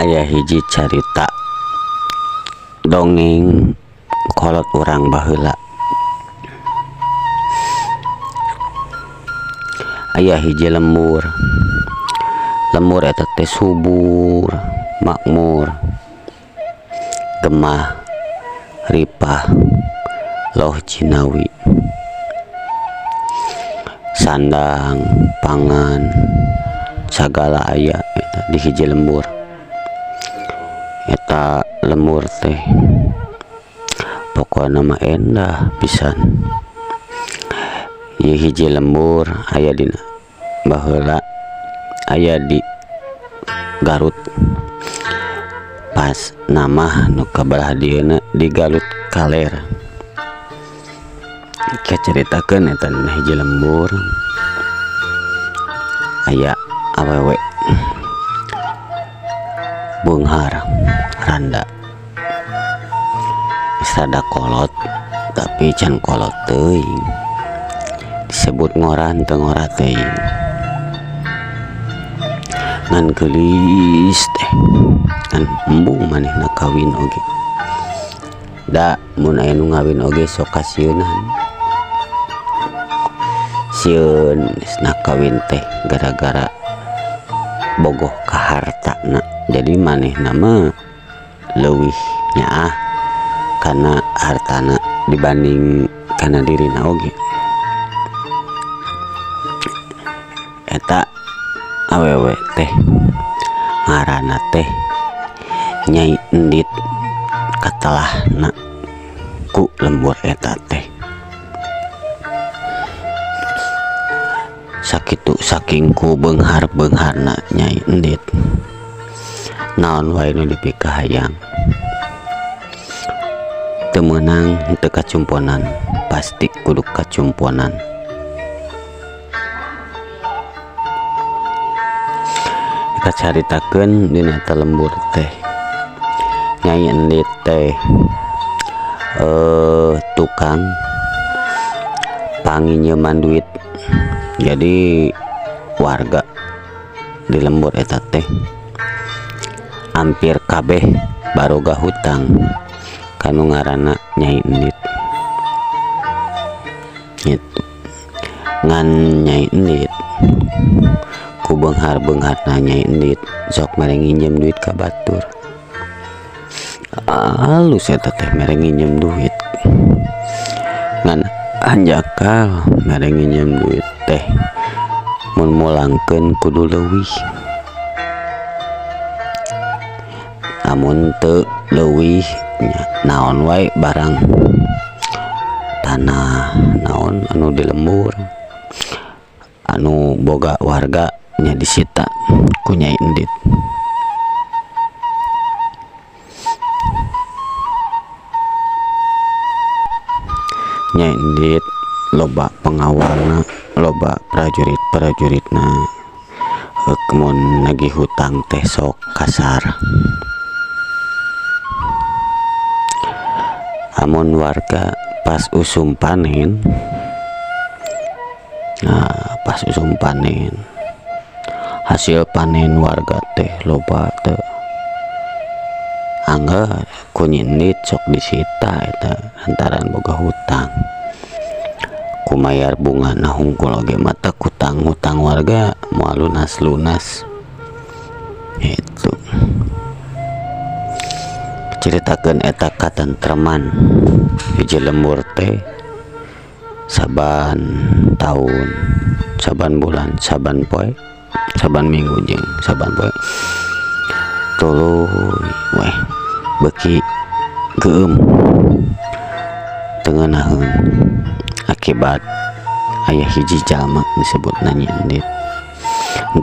Aya hiji carita dongeng kolot urang baheula. Aya hiji lembur, lembur eta teh subur, makmur, gemah, ripah, loh jinawi, sandang, pangan, sagala aya eta di hiji lembur. Eta lembur teh pokona mah endah pisan. Ieu hiji lembur aya dina baheula aya di Garut. Pas nama nu kabelah dieuna di Garut Kaler. Kacaritakeun eta dina hiji lembur aya awewe beunghar randa. Geus rada kolot tapi can kolot teuing. Disebut ngora henteu ngora teuing. Ngan geulis teh ngan embung manehna kawin oge. Da mun aya nu ngawin oge sok kasieunan. Sieun geusna kawin teh gara-gara bogoh ka hartana. Jadi manehna mah leuwih nyaah kana hartana dibanding kana dirina oge. Eta awewe teh ngaranna teh Nyai Endit katelahna ku lembur eta teh. Sakitu saking ku beunghar-beungharna Nyai Endit. Naon wae nu dipikahayang teu meunang teu kacumponan, pasti kudu kacumponan. Kacaritakeun dina eta lembur teh Nyai Endit teh tukang panginjeman duit. Jadi warga di lembur eta teh hampir kabeh baroga hutang kanu ngaranna Nyai Endit. Gitu. Ngan Nyai Endit ku beunghar-beungharna Nyai Endit sok mere nginjem duit ka batur. Alus eta teh mere nginjem duit. Ngan hanjakal mere nginjem duit teh mun mulangkeun kudu leuwih. Amun teu leuwih nya naon wae barang tanah naon anu di lembur anu boga warga nya disita ku Nyai Endit. Nyai Endit loba pengawalna, loba prajurit-prajuritna. Mun nagih hutang teh sok kasar. Amun warga pas usum panen, nah pas usum panen hasil panen warga teh loba teh angger ku Nyai Endit sok disita eta lantaran boga hutang. Kumayar bunga na hungkul oge mata hutang-hutang warga moal lunas-lunas. Itu caritakeun eta katentreman hiji lembur teh saban taun, saban bulan, saban poe, saban minggu jeung saban poe tuluy weh beuki geueum teu ngeunaheun akibat aya hiji jalma disebutna Nyai Endit.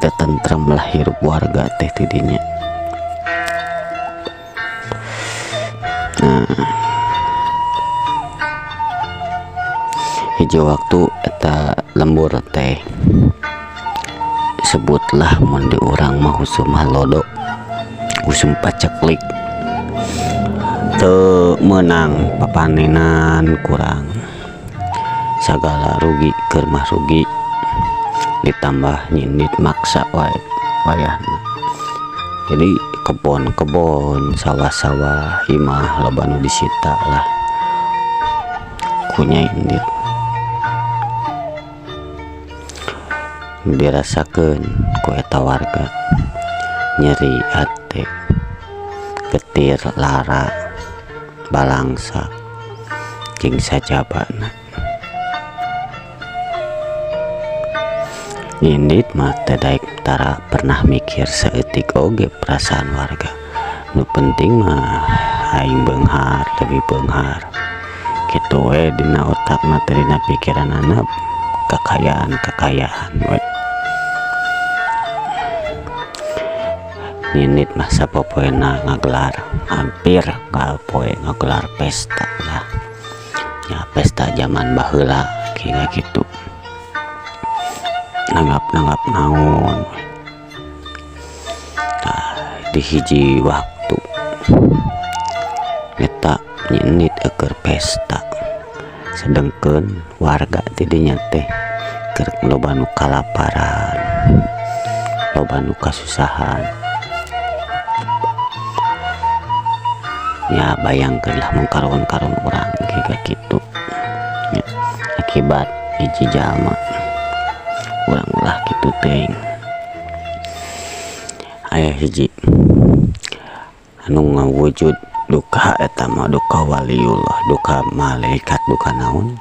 Teu tentrem lah hirup warga teh ti dinya. Nah, hiji waktu eta lembur teh sebutlah mun di urang mah usum halodo, usum paceklik, teu meunang papanenan kurang, sagala rugi keur mah rugi, ditambah nyindit maksa wae wayahna. Jadi kebon-kebon, sawah-sawah, imah loba nu disita lah ku Nyai Endit. Dirasakeun ku eta warga nyeri hate, getir, lara, balangsa jeung sajabana. Indit mah teu daek tara pernah mikir saeutik oge perasaan warga. Nu penting mah aing beunghar, leuwih beunghar. Kitu we dina otakna teh, dina pikiranana kakayaan-kakayaan we. Indit mah sapopoena ngagelar, hampir unggal poe ngagelar pesta lah. Ya pesta zaman baheula kira kitu. Nanggap-nanggap naon. Tah di hiji waktu eta Nyi Endit keur pesta, sedengkeun warga ti dinya teh keur loba nu kalaparan, loba nu kasusahan. Ya bayangkeun lah mun karuhun-karuhun urang kieu kitu. Ya, akibat hiji jalma urang ulah kitu teuing. Aya hiji anu ngawujud duka eta mah duka waliullah, duka malaikat, duka naon.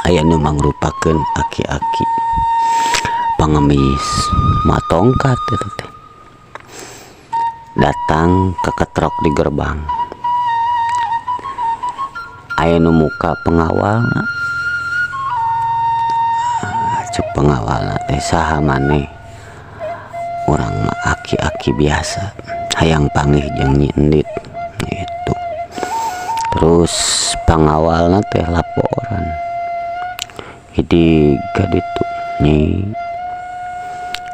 Aya nu mangrupakeun aki-aki pangemis matongkat eta teh. Datang keketrok di gerbang. Aya nu muka pengawalna. Cek pengawalna teh saha maneh? Urang mah aki-aki biasa, hayang panggih jeung Nyi Endit gitu. Terus pengawalna teh laporan. Hidig ka ditu nyi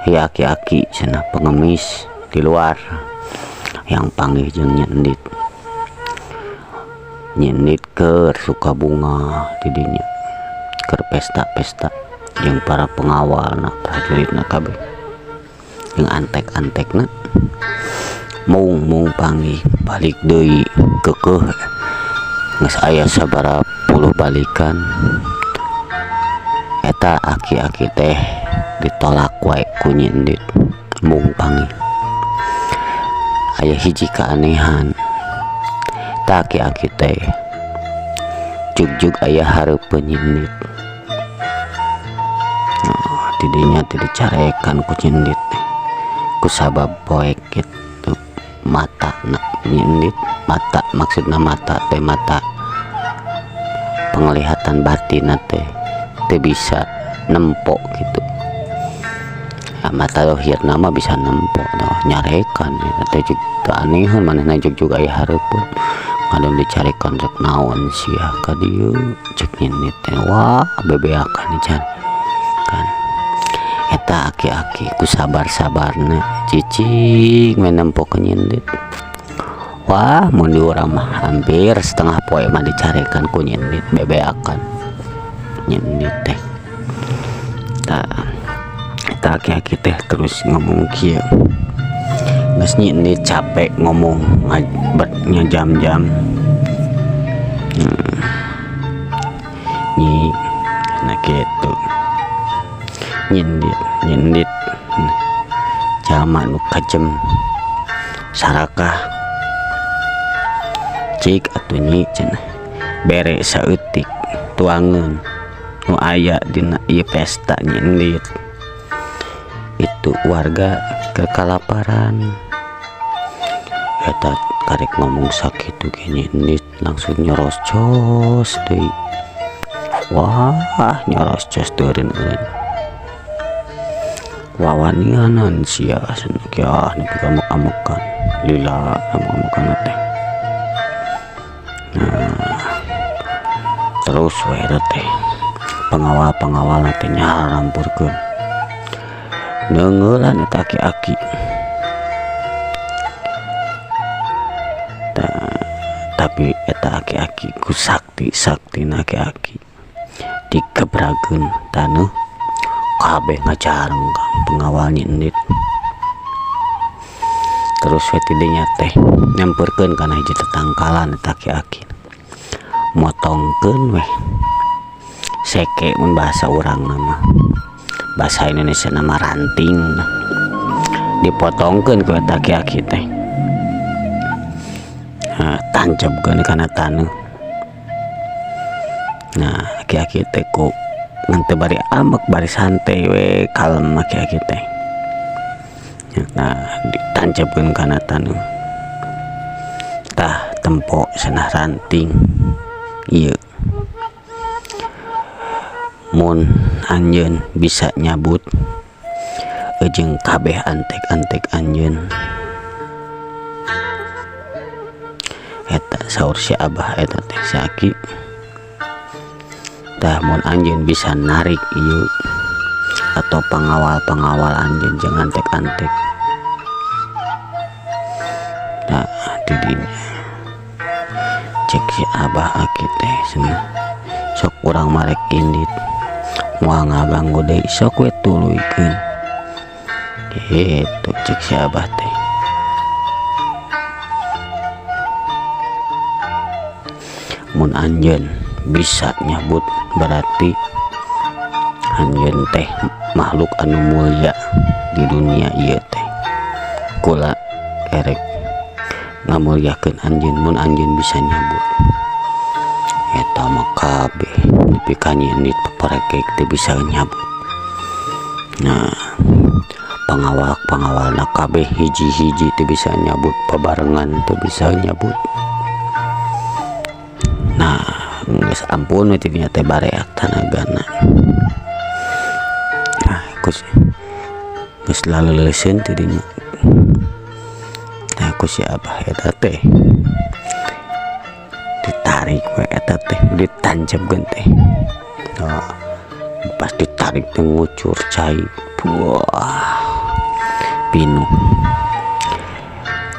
aya aki-aki cenah pengemis di luar yang panggih jeung Nyi Endit. Nyi Endit keur suka bunga di dinya, keur pesta-pesta jeung para pengawalna, prajuritna kabeh jeung antek-antekna. Mung-mung panggih balik deui keukeuh geus aya sabaraha puluh balikan. Eta aki-aki teh ditolak wae ku Nyi Endit mung panggih. Aya hiji keanehan, eta aki-aki teh jugjug aya hareupeun Nyi Endit. Oh, tidinya teh dicarekan ku Nyi Endit teh kusabab poek kitu mata na Nyi Endit, mata maksudna mata teh mata penglihatan batin teh teu bisa nempo gitu. Nah, mata dohirna mah bisa nempo toh nyarekan eta teh jeung teu aneheun manehna jugjug aya hareupeun. Ngadon dicarekan rek naon sia ka dieu cek Nyi Endit teh. Wah bebeakan dicarekan. Eta aki-aki ku sabar-sabarna cicing we nempo ka Nyi Endit. Wah mun di urang mah hampir setengah poe mah dicarekan ku Nyi Endit, bebeakan Nyi Endit teh. Tah eta aki-aki teh terus ngomong kieu. Geus Nyi Endit capek ngomong jam-jam. Nyi kana kitu. Nyi Endit, Nyi Endit jalma nu kajem sarakah. Cik atuh nyi cenah bere saeutik tuangeun nu aya dina ieu pesta Nyi Endit. Itu warga kekalaparan. Eta karek ngomong sakitu ge Nyi Endit langsung nyorocos deui. Wah nyorocos teureun-eureun. Wawanianan sia cenah kiah nepi ka amuk-amukan lila amuk-amukan teh. Nah, terus we eta teh pengawal-pengawal teh nyarampurkeun. Neungeulan eta aki-aki. Tapi eta aki-aki ku sakti-saktina aki-aki dikebrakeun taneuh kabeh ngacareng kang pengawal Nyi Endit. Terus we ti dinya teh nyamperkeun kana hiji tetangkalan eta aki-aki. Motongkeun weh seke mun bahasa urang mah. Bahasa Indonesia nama ranting. Dipotongkeun ku eta aki-aki teh. Nah, tancapkeun kana taneuh. Nah, aki-aki teh ku ngan teu bari ambek bari santai we kalem aki-aki teh. Nah, ditancapkeun kana taneuh. Tah tempo cenah ranting ieu. Mun anjeun bisa nyabut jeung kabeh antek-antek anjeun. Eta saur si Abah eta teh si Aki. Tah mun anjeun bisa narik ieu atau pangawal-pangawal anjeun jeung antek-antek. Nah, di dinya cek si Abah Aki teh cenah sok urang marek indit moal ngaganggu deui sok we tuluykeun. Gitu cek si Abah teh. Mun anjeun bisa nyabut berarti anjeun teh makhluk anu mulia di dunia ieu teh. Kula erek ngamuliakeun anjeun mun anjeun bisa nyabut. Eta mah kabeh nepi ka nyindit paparekek teu bisa nyabut. Nah, pangawal-pangawalna kabeh hiji-hiji teu bisa nyabut, babarengan teu bisa nyabut. Nah, geus ampun we ti dinya teh bareak tanagana. Nah, kus geus laleuleuskeun ti dinya. Nah, ku si Abah eta teh ditarik we eta teh ditancapkeun teh. Nah, pas ditarik teh ngucur cai. Wah, pinuh.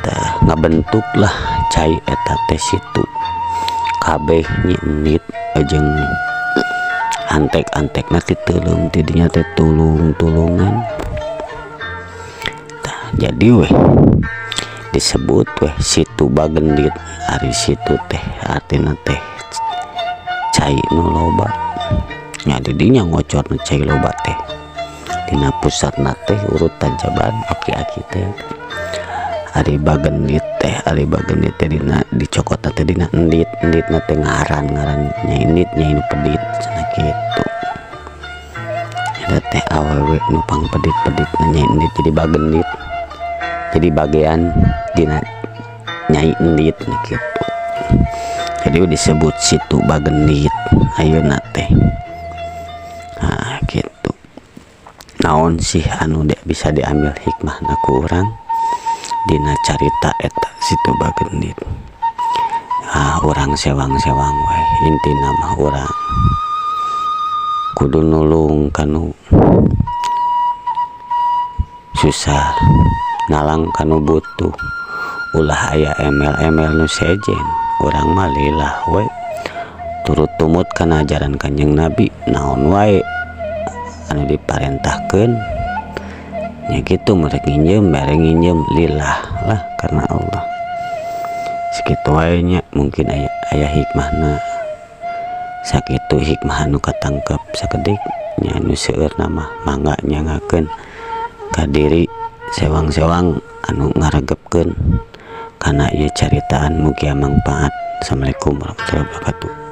Tah ngabentuk lah cai eta teh situ. Kabeh nyindit jeung antek-antekna titeuleum ti dinya teh tulung-tulungan. Tah jadi weh disebut weh situ Bagendit. Ari situ teh artina teh cai nu loba. Nya di dinya ngocorna cai loba teh. Dina pusatna teh urut tancaban aki-aki teh. Ari Bagendit teh, ari Bagendit teh dina dicokotna teh dina endit, enditna teh ngaran-ngaran nyai endit, nyai nu pedit cenah kitu. Eta teh awewe nu pangpedit-peditna nyai endit jadi Bagendit. Jadi bagian dina nyai endit kitu. Jadi disebut situ Bagendit ayeuna teh. Nah, kitu. Naon sih anu bisa diambil hikmahna ku urang dina carita eta situ Bagendit. Ah, urang sewang-sewang wae intina mah urang kudu nulung kanu susah, nalang kanu butuh, ulah aya emel-emel nu sejen. Urang mah lillah we turut tumut kana ajaran Kanjeng Nabi naon wae anu diparentahkeun nya kitu, merek nginjem mere nginjem lillah lah karena Allah. Sakitu wae nya, mungkin aya hikmahna. Sakitu hikmah anu katangkep sakedik nya, anu seueurna mah mangga nyangakeun ka diri sewang-sewang anu ngaregepkeun kana ieu caritaan, mugia mangpaat. Assalamualaikum warahmatullahi wabarakatuh.